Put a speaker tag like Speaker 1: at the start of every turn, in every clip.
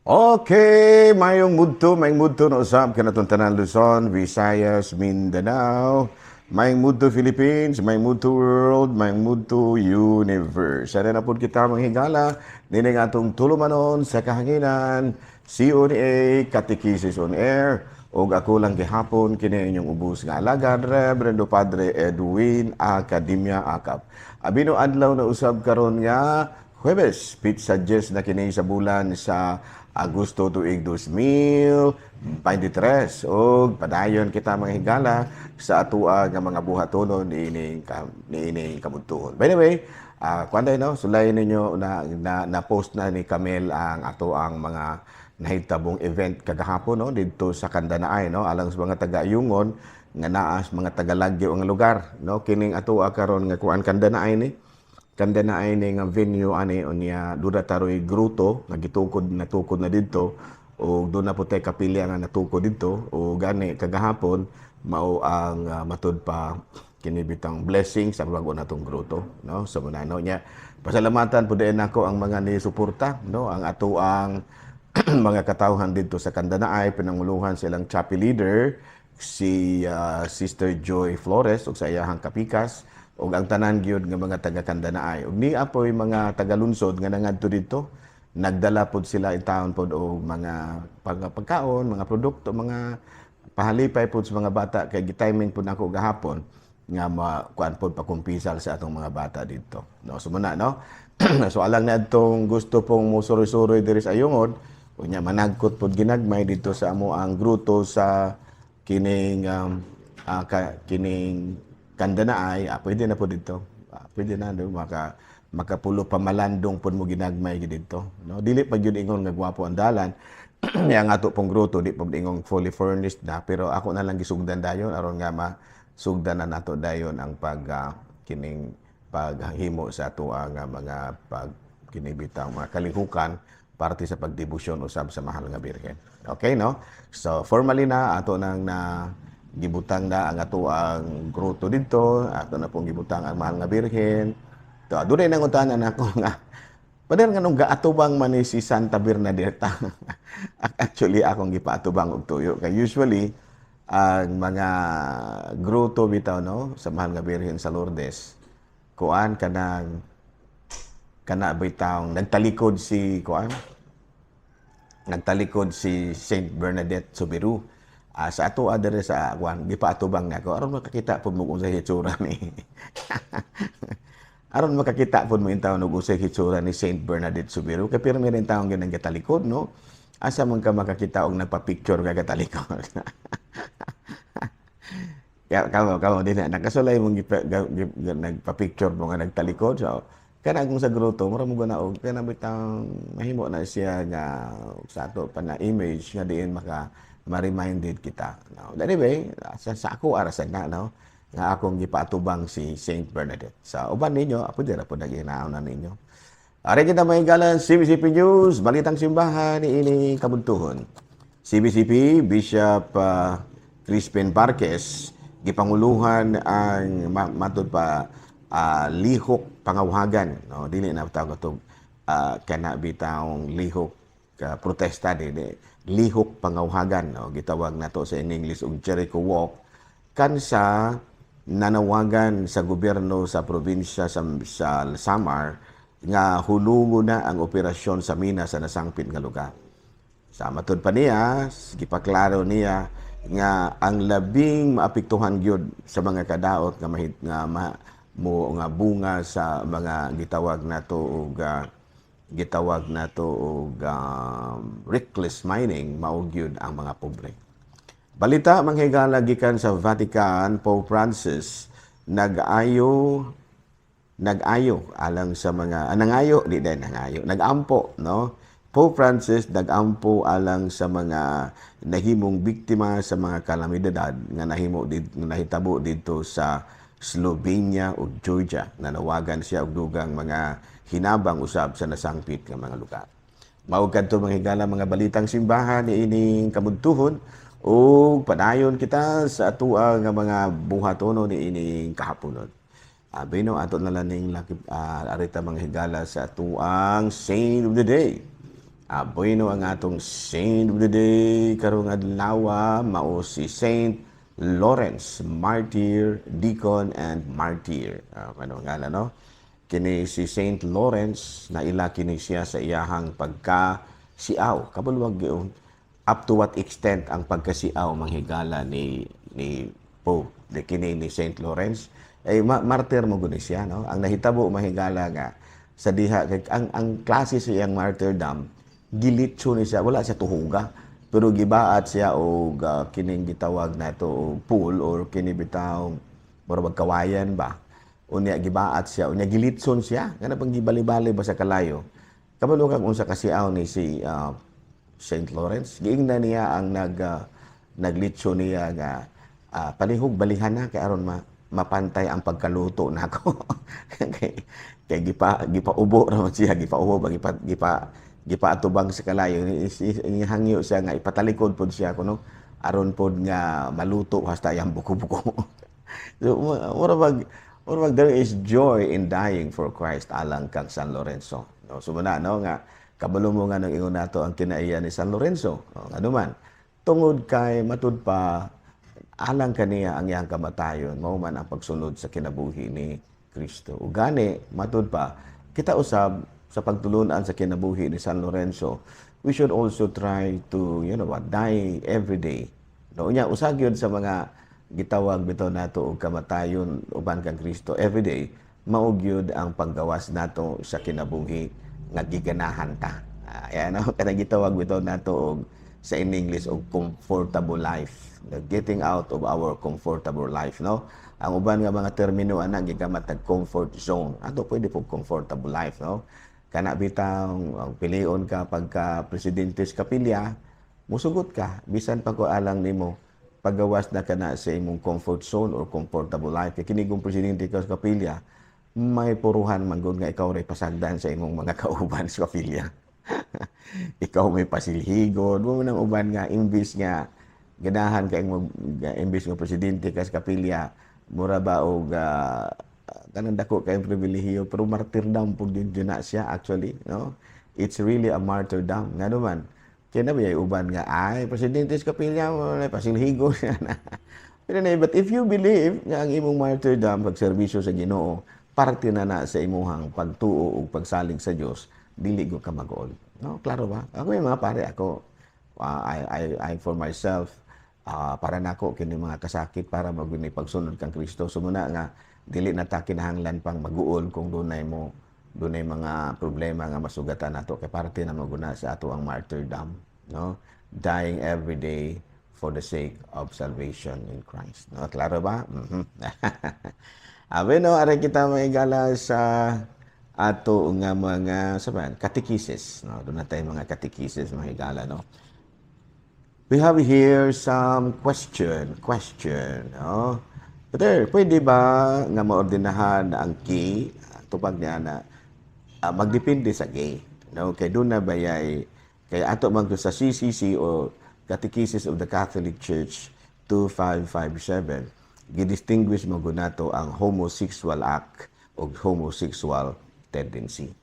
Speaker 1: Okay, mayong mudto na usab kanatong tanan Luzon, Visayas, Mindanao, mayong mudto Philippines, mayong mudto world, mayong mudto universe. Sana na pud kita, mga higala, nining atong tulumanon sa kahanginan, CONA, Catechesis on Air, ug ako lang gihapon kini inyong ubos nga alagad, Reverendo Padre Edwin Academia Acap. Abino adlaw na usab karon nga Huwebes, petsa 10 na kini sa bulan sa Agosto tuig 2023. Og padayon kita, mga higala, sa atoa nga mga buhatonon niining kabuntuon. By the way, kuan no, sulay ninyo na post na ni Camille ang ato ang mga nahitabong event kagahapon, no, didto sa Kandanaay, no, alang sa mga taga-Ayungon nga naas mga taga-Lagyo nga lugar, no. Kining atoa karon nga kuan, Kandanaay ni, Kandanaay ni nga venue ani. Unya duna taroy gruto nga gitukod, natukod na didto ug doon na po tay kapilya nga natukod didto. O gani kagahapon mao ang matud pa kini bitang blessing sa bago natong gruto, no. So munano nya pasalamatan pud din nako ang mga ni suporta, no, ang ato ang mga katawhan didto sa Kandanaay, pinanguluhan silang chapel leader si Sister Joy Flores ug sa iyahang kapikas ug ang tanan gyud nga mga taga Kandanaay ug ni apoy mga taga-lunsod nga nangadto didto. Nagdala pod sila in town pod og mga pagkaon, mga produkto, mga pahalipay pod sa mga bata kay gitiming pod nako gahapon nga ma kuan pod, pakumpisal sa atong mga bata didto, no. So muna, no. So alang na adtong gusto pong musuroy-suroy diri sa Ayungod, unya managkot pod ginagmay didto sa amo ang gruto sa kining kining Kandanaay, pwede na po dito. Pwede na, no? Makapulo pamalandong pud mo ginagmay gid didto, no. Dili pa gyud ingon nga gwapo ang dalan. Nya ang ato pong gruto di pa ingong fully furnished na, pero ako na lang gisugdan dayon aron nga masugdan na nato dayon ang pag kining paghimo sa ato ang mga pag kini bitang mga kalihukan parte sa pagdebosyon usab sa Mahal nga Birhen. Okay, no? So formally na ato nang na gibutang na ang ato ang gruto didto, ato na pong gibutang ang Mahal nga Birhen. To adunay nangutana nako nga, "Pader, nganong gaatubang man ni si Santa Bernadetta?" Actually, akong gipaatubang og tuyo kay usually ang mga gruto bitaw, no, sa Mahal nga Birhen sa Lourdes, kuan, kanang kana bitaw nagtalikod si kuan, nagtalikod si Saint Bernadette Soubirous. Sa ato diri sa kuan, gipaatubang nako aron makakita pud mo kung sa hitsura ni aron makakita pud mo intawon og unsay hitsura ni Saint Bernadette Soubirous, kay pirmi rin taong ganang gatalikod, no. Asa man ka makakita og nagpa-picture ka gatalikod? Kaya kamo kamo din na nakasulay mong nagpa-picture mo nga nagtalikod. So kana kung sa gruto mura mo guna og kana bitang mahimo na siya nga sa ato pa na image nga diin maka ma-reminded kita, no. Anyway, sa ako ara sa na, no, nga akong gipaatubang si Saint Bernadette. Sa uban ninyo, apo dira po naginaon na ninyo. Ari kita, mga higala, CBCP News, Balitang Simbahan ni ini kabuntuhon. CBCP Bishop Crispin Parques gipanguluhan ang matud pa lihok pangawhagan, no. Dili na tawag ato kana bitawng lihok protesta, dili, lihok pangawhagan, no. Gitawag nato sa in English og Jericho Walk, kansa nanawagan sa gobyerno sa probinsya sa Samar nga hulungo na ang operasyon sa mina sa nasangpit nga lugar. Sa matud pa niya, gipaklaro niya nga ang labing maapektuhan gyud sa mga kadaot nga mahit nga ma, mo nga bunga sa mga gitawag nato og reckless mining mao gyud ang mga pobre. Balita, mga higala, gikan sa Vatican, Pope Francis nag-ayo nag-ayo alang sa mga nangayo, di din nangayo, nagampo, no. Pope Francis nagampo alang sa mga nahimong biktima sa mga kalamidad nga nahimo nga nahitabo didto sa Slovenia ug Georgia. Nanawagan siya og dugang mga hinabang usab sa nasangpit nga mga lugar. Mao kadto, mga higala, mga balitang simbahan niining kabuntuhon ug padayon kita sa atoa nga mga buhatono niining kahaponon. Abi no ato na lang ning lakip arita, mga higala, sa atuang Saint of the Day. Bueno, ang atong saint of the day karong adlaw mao si Saint Lawrence, martyr, deacon, and martyr. Ano nga no? Kini si Saint Lawrence, naila kini siya sa iyahang pagka siaw. Kabalo gyud up to what extent ang pagkasiaw, manghigala, ni Pope de kini ni Saint Lawrence ay martyr mo gud siya, no? Ang nahitabo, mahigala, nga sa diha kay ang klase sa iyang martyrdom, gilitso ni siya, wala siya tuhuga pero gibaat siya og kining gitawag nato og pool or kini bitaw mura bag kawayan ba. Unya gibaat siya, unya gilitson siya kana pang gibali-bali ba sa kalayo. Kabalo kag unsa kasiaw ni si Saint Lawrence? Giingnan niya ang naglitso niya nga, "Palihog balihan na kay aron mapantay ang pagkaluto nako." Kay gipaubo ra man siya, gipaubo ba, gipa gipa gipaatubang sa kalayo. Hangyo siya nga ipatalikod pod siya kuno aron pod nga maluto hasta iyang buko-buko. So mura bag there is joy in dying for Christ alang kang San Lorenzo, no? So muna no nga kabalo mo nga nang ingon nato ang kinaiya ni San Lorenzo, no? Ngano man? Tungod kay matud pa alang kaniya ang iyang kamatayon mao man ang pagsunod sa kinabuhi ni Kristo. Ug gani matud pa kita usab sa pagtulunan sa kinabuhi ni San Lorenzo, we should also try to, you know what, die every day. No, unya usa gyud sa mga gitawag bitaw nato og kamatayon uban kang Kristo every day, mao gyud ang paggawas nato sa kinabuhi nga giganahan ta. Ayan, no? Kanang gitawag bitaw nato og sa in English og comfortable life. The getting out of our comfortable life, no? Ang uban nga mga termino ana gigamat og comfort zone. Ato pwede po comfortable life, no? Kana bitang ang pilion ka pagka presidente sa kapilya, musugot ka bisan pa ko alang nimo paggawas na kana sa imong comfort zone or comfortable life. Kay kini kung presidente ka sa kapilya, may puruhan man gud nga ikaw ray pasagdan sa imong mga kauban sa kapilya. Ikaw may pasilhigon mo nang uban nga imbis nga ganahan kay mo imbis nga presidente ka sa kapilya, mura ba og kanang dako kay pribilehiyo, pero martyrdom pud yun na siya actually, no? It's really a martyrdom. Ngano man? Kaya na ba uban nga ay presidente sa kapilya mo pasilhigon siya na. Pero na, but if you believe nga ang imong martyrdom, pagserbisyo sa Ginoo, parte na na sa imuhang pagtuo ug pagsalig sa Dios, dili gyud ka mag-uol. No, klaro ba? Ako yung mga pare ako, I for myself, para nako kini mga kasakit para maguni pagsunod kang Kristo. So muna nga dili na ta kinahanglan pang maguol kung dunay mga problema nga masugatan nato kay parte na maguna sa ato ang martyrdom, no? Dying every day for the sake of salvation in Christ. No, klaro ba? Abe no, aray kita maigala sa ato nga mga sa ba, catechesis, no? Doon na tayo mga catechesis, mga higala, no? We have here some question, no? Brother, pwede ba nga maordinahan ang gay? Tupag niya na magdepende sa gay, no? Kay doon na bayay kay ato man sa CCC o Catechesis of the Catholic Church 2557, gidistinguish mo nato ang homosexual act o homosexual tendency.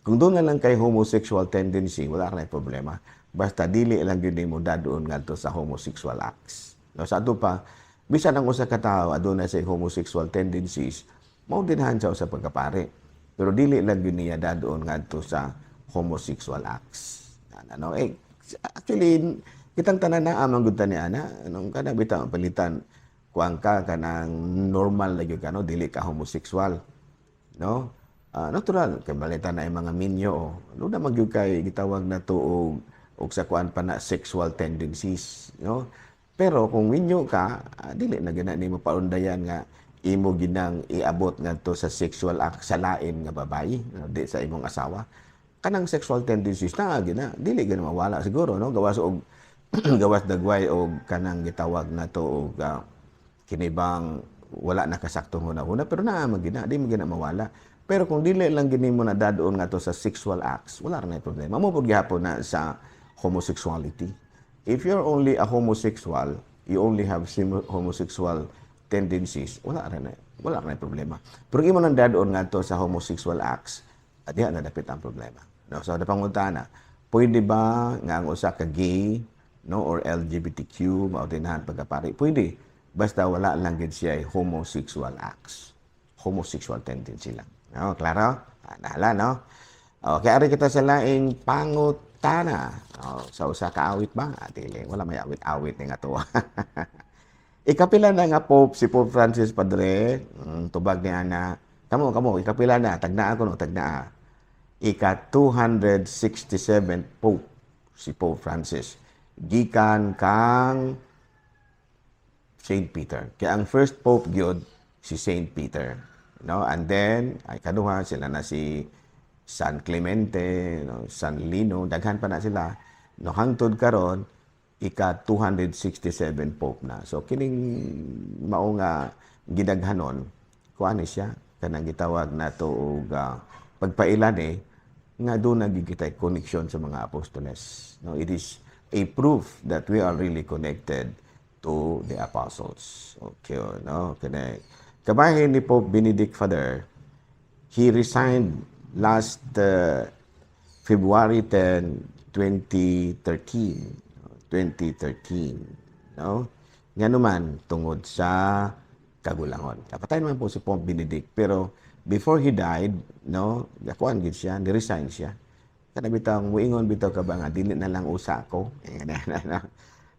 Speaker 1: Kung doon na lang kay homosexual tendency, wala ka na problema. Basta dili lang gyud nimo dadoon ngadto sa homosexual acts. No, sa ato pa, bisan ang usa ka tawo aduna say homosexual tendencies, maordinahan siya sa pagkapare. Pero dili lang gyud niya dadoon ngadto sa homosexual acts. Ano, eh, actually, kitang tanan na amang gud ni ana, anong kana bitaw palitan kuang ka kanang normal na gyud ka, no, dili ka homosexual, no? Natural kay balitan na yung mga minyo, oh. Ano na magyud kay gitawag na to og sa kuan pa na sexual tendencies, no? Pero kung minyo ka, dili na gina nimo paundayan nga imo ginang iabot ngadto sa sexual act sa lain nga babayi, no? Di sa imong asawa. Kanang sexual tendencies na gina dili gina mawala siguro, no? Gawas og gawas dagway og kanang gitawag na to og kinibang wala na kasaktong hunahuna, pero naa man gina, di man gina mawala. Pero kung dili lang gini mo na dadoon nga to sa sexual acts, wala ra na problema mo pud gihapon na sa homosexuality. If you're only a homosexual, you only have homosexual tendencies, wala ra na problema. Pero imo nang dadoon ngadto sa homosexual acts, diha na dapit ang problema, no? So napangutana, pwede Pwede ba nga ang usa ka gay, no, or LGBTQ maordinahan pagkapari? Pwede. Basta wala lang gid siya homosexual acts. Homosexual tendency lang. No, klaro? Ah, nahala, no? Okay, ari kita sa laing pangutana. Oh, sa usa ka awit ba? Ah, dili, wala may awit-awit ni nga tuwa. Ikapila na nga Pope si Pope Francis, Padre? Tubag ni ana. Kamo, kamo, ikapila na. Tagnaa ko, no, tagnaa. Ika 267 Pope si Pope Francis. Gikan kang Saint Peter. Kaya ang first Pope gyud si Saint Peter. No? And then ay kaduha sila na si San Clemente, no? San Lino, daghan pa na sila. No, hangtod karon ika 267 Pope na. So kining mao nga gidaghanon, kuan ni siya kanang gitawag nato og pagpailan eh nga doon nagigitay connection sa mga apostoles. No, it is a proof that we are really connected to the apostles. Okay, no? Kani kabahin ni Pope Benedict, Father, he resigned last February 10, 2013. 2013, no? Nga naman tungod sa kagulangon. Kapatay naman po si Pope Benedict, pero before he died, no, gakuan gid siya, ni-resign siya. Kana bitaw muingon bitaw ka ba nga dili na lang usa ko.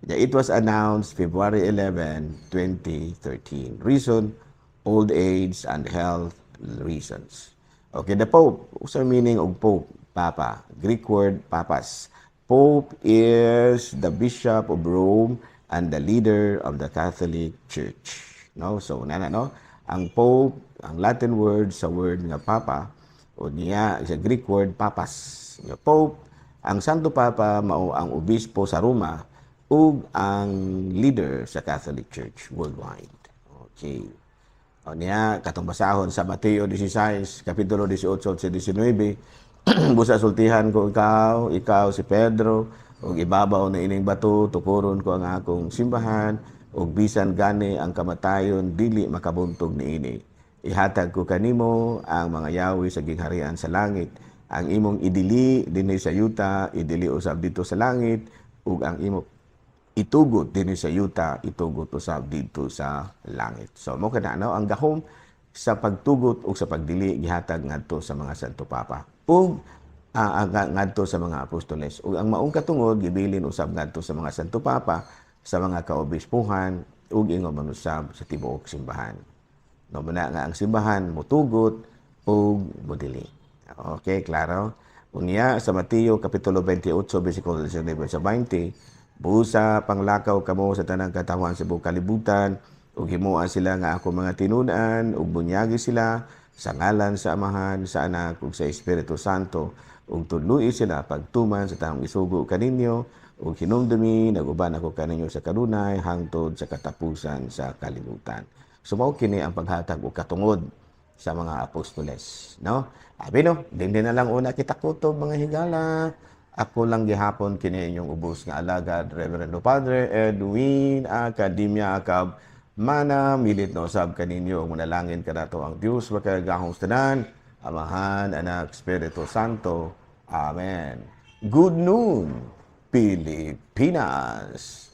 Speaker 1: It was announced February 11, 2013. Reason, old age and health reasons. Okay, the Pope, usa meaning of Pope? Papa. Greek word papas. Pope is the Bishop of Rome and the leader of the Catholic Church. No? So, nana, no? Ang Pope, ang Latin word sa word nga papa, o niya sa Greek word papas. Nga Pope, ang Santo Papa mao ang obispo sa Roma ug ang leader sa Catholic Church worldwide. Okay. O niya, katong basahon sa Mateo 16, Kapitulo 18 sa 19, "Busa sultihan ko ikaw, ikaw si Pedro, ug ibabaw na ining bato, tukuron ko ang akong simbahan, ug bisan gani ang kamatayon dili makabuntog niini. Ihatag ko kanimo ang mga yawi sa gingharian sa langit. Ang imong idili dinhi sa yuta, idili usab dito sa langit, ug ang imong itugot dinhi sa yuta, itugot usab dito sa langit." So mo kana, no, ang gahom sa pagtugot ug sa pagdili gihatag ngadto sa mga Santo Papa ug ngadto sa mga apostoles. Ug ang maong katungod gibilin usab ngadto sa mga Santo Papa, sa mga kaobispuhan ug ingon man usab sa tibuok simbahan. No, muna nga ang simbahan mutugot ug mudili. Okay, klaro? Unya sa Mateo kapitulo 28 bersikulo 19 sa 20, "Busa panglakaw kamo sa tanang katawhan sa buong kalibutan ug himoa sila nga ako mga tinun-an ug bunyagi sila sa ngalan sa Amahan, sa Anak ug sa Espiritu Santo ug tudloi sila pagtuman sa tanang isugo kaninyo ug hinumdumi, naguban ako kaninyo sa kanunay hangtod sa katapusan sa kalibutan." So mao kini ang paghatag og katungod sa mga apostoles, no? Abi no, dindi na lang una kita kutob, mga higala. Ako lang gihapon kini inyong ubos nga alagad, Reverendo Padre Edwin Academia Acab. Mana milit na usab kaninyo ug manalangin kanato ang Dios makagagahom tanan, Amahan, Anak, Espiritu Santo. Amen. Good noon, Pilipinas.